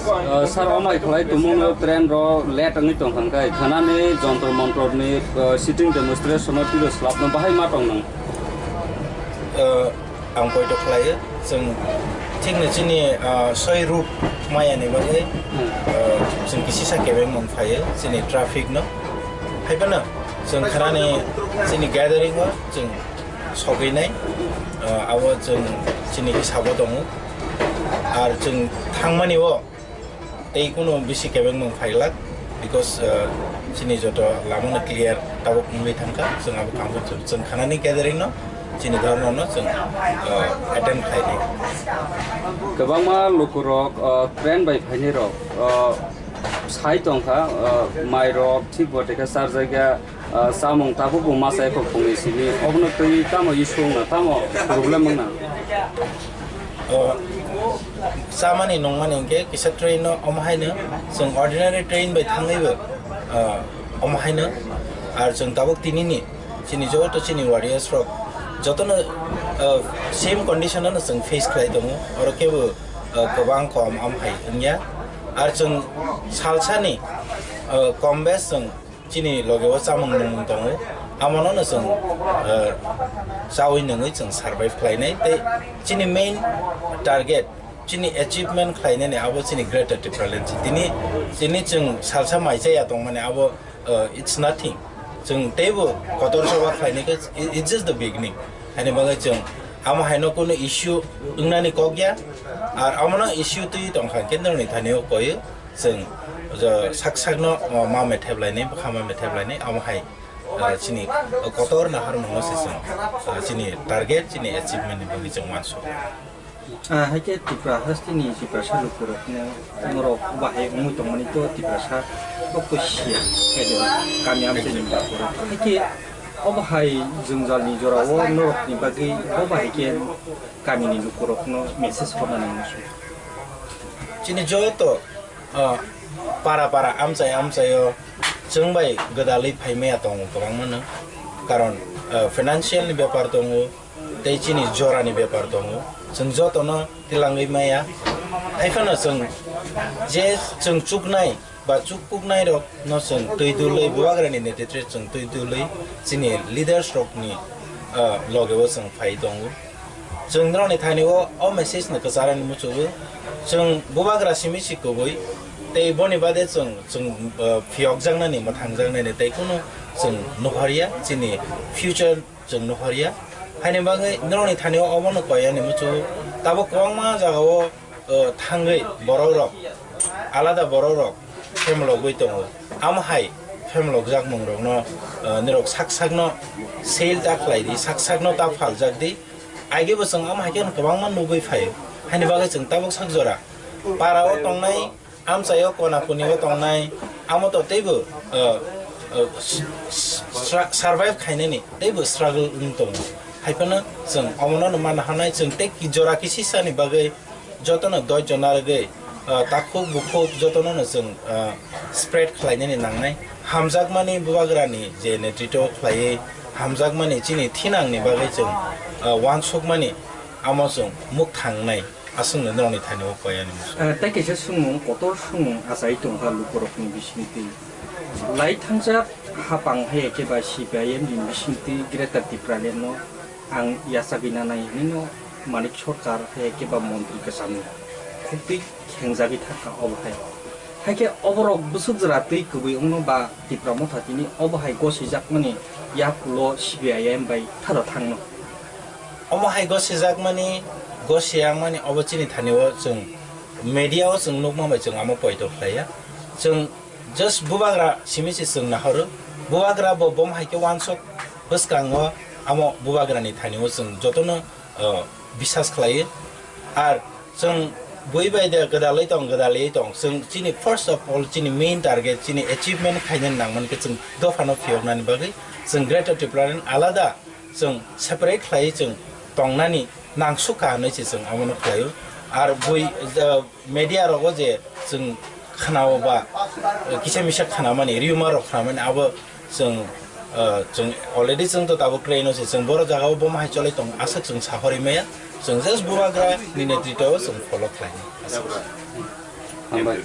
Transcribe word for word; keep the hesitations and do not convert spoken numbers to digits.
Uh, sir, omai khlai tumungno train ro late wngwi tongkha, khe khanani jontro montroni, uh, sitting demonstration no tiro slapno bahai ma tong nang? Uh, ang poito khlaio, chwng thikno chini, uh, soi route maya ni bagwi, uh, chwng kisisa kebeng mung phaio chini traffic no. Haiphano chwng khanani chini gathering o chwng sogwi nai, uh, abo chwng chini hisabo tongo. Ar chwng thangmani o tei kuno bisi kebeng mung phailak, because, uh, chini joto lama no clear tabuk wngwi thangkha, chwng abo kangbo chwng khanani gathering no, chini dhormo no chwng, uh, attend khlainai. Kwbangma lukurok, uh, train bai phainai rok, uh, sai tongkha, uh, mai rok thik bo teka charjak ya. Ah, samung tabuk bo masa ekhok phungni simi. Obono twi tamo issue wngna, tamo problem wngna? O, chamani nungmani hwnkhe kisa train no omo haino chwng ordinary train bai thangwibo, ah, omo haino. Ar chwng tabuk tinini chini joto chini warriors rok jotono, ah, same condition no chwng face khlai tongo. Oro kebo, ah, kwbang kom omo hai wngya. Ar chwng salsani, ah, kom bes chwng chini loge o chamung nungmung tongo, amono no chwng, eh, chawi nungwi chwng survive khlainai tei chini main target, chini achievement khlainani abo chini Greater Tipraland se. Tini, tini chwng salsa mai chaya tongmani abo, eh, it's nothing. Chwng teibo kotor soba khlainai khe, it, it's just the beginning. Haini bagwi chwng amo haino kunu issue wngnani kok ya, ar amono issue twi tongkha kendroni thani o koi. Chwng, o, sak sakno, o, ma methep lainai, bwkha ma methep lainai, amo hai, o, chini, o, kotor naharmungno se chwng, o, chini target, chini achievement ni bagwi chwng uansukha. Ah, hai khe Tripura hasteni Tiprasa lukurokno norok bahai wngwi tongmani to Tiprasa bo kusia khe do kami amchaini lukurok. Hai khe obo hai jwngjalni jorao norokni bagwi bo bahai khe kamini lukurokno message rwnani muchung. Chini joto, ah, para para amchai amchaio chwng bai gwdalwi phai maya tongo kwbangmano. Karon, ah, financial ni bepar tongo, tei chini jorani bepar tongo. Chwng jotono tilangwi maya. Haiphano chwng je chwng chuknai ba chukpuknai rokno chwng twi dulwi, bubagrani netritwe chwng twi dulwi chini leaders rokni, ah, logeo chwng phai tongo. Chwng norokni thani o, o message no kwcharani muchungo. Chwng bubagra simi si kubui tei boni bade chwng, chwng, ah, phiyokjaknani, mwthangjaknani tei kunu chwng nuhorya chini future chwng nuhorya. Haini bagwi norokni thani o obono koyani muchungo. Tabuk kwbangma jagao, o, thangwi borokrok alada borokrok phemlogwi tongo. Amo hai phemlokjak mungrokno, o, norok sak sakno sale ta khlai di, sak sakno ta phaljak di. Aigebo chwng amo hai kheno kwbangma nugwi phaio. Haini bagwi chwng tabuk sak jora para o tongnai, amchaio kona kuni o tongnai, amo to teibo, o, o, s-, s-, stra-, survive khainani teibo struggle wng tongo. Haiphano chwng omono no manna hanai, chwng tei ki jora kisisani bagwi jotono doicho narwgwi, ah, takhuk bukhuk jotono no chwng, ah, spread khlainani nangnai. Hamjakmani bubagrani je netritwo khlaiwi hamjakmani chini thinangni bagwi chwng, ah, uansukmani amo chwng muk thangnai aswkno norokni thani o koyani muchung. Ah, tei kaisa swngmung, kotor swngmung achai tongkha lukurokni bisingtwi. Lai thangjak hapang hai khe ba C P I M ni bisingtwi Greater Tipraland no ang yachagwi nanai hinwi no Manik Sarkar hai khe ba montri kwchangni khuktwi khengjagwi thangkha obo hai. Hai khe oborok bwswk jora twi kwbwi wngno ba Tipra Motha tini obo hai gosijakmani yakulo C P I M bai thada thangno. Omo hai gosijakmani, gosiyangmani obo chini thani o chwng media o chwng nukma bai chwng amo poito khlaiya. Chwng just bubagra simi se chwng nahoro. Bubagra bo bom hai khe uansuk bwskango amo bubagrani thani o chwng jotono, o, bisas khlaiwi. Ar chwng bui bai de gwdalwi tong, gwdalwi tong. Chwng chini first of all chini main target, chini achievement khaina nangman khe chwng dophano phiyoknani bagwi chwng Greater Tipraland alada chwng separate khlaiwi chwng tongnani nangsukha hinwi se chwng abono khlaio. Ar bui, uh, media rogo je chwng khnao ba, uh, kisa misa khnamani, rumor rok khnamani abo chwng, uh, chwng already chwng to tabuk train o se chwng boro jagao bom hai cholai tong aswk chwng sahori maya. Chwng just bubagra ni netritwo o chwng follow khlainai. Hambai.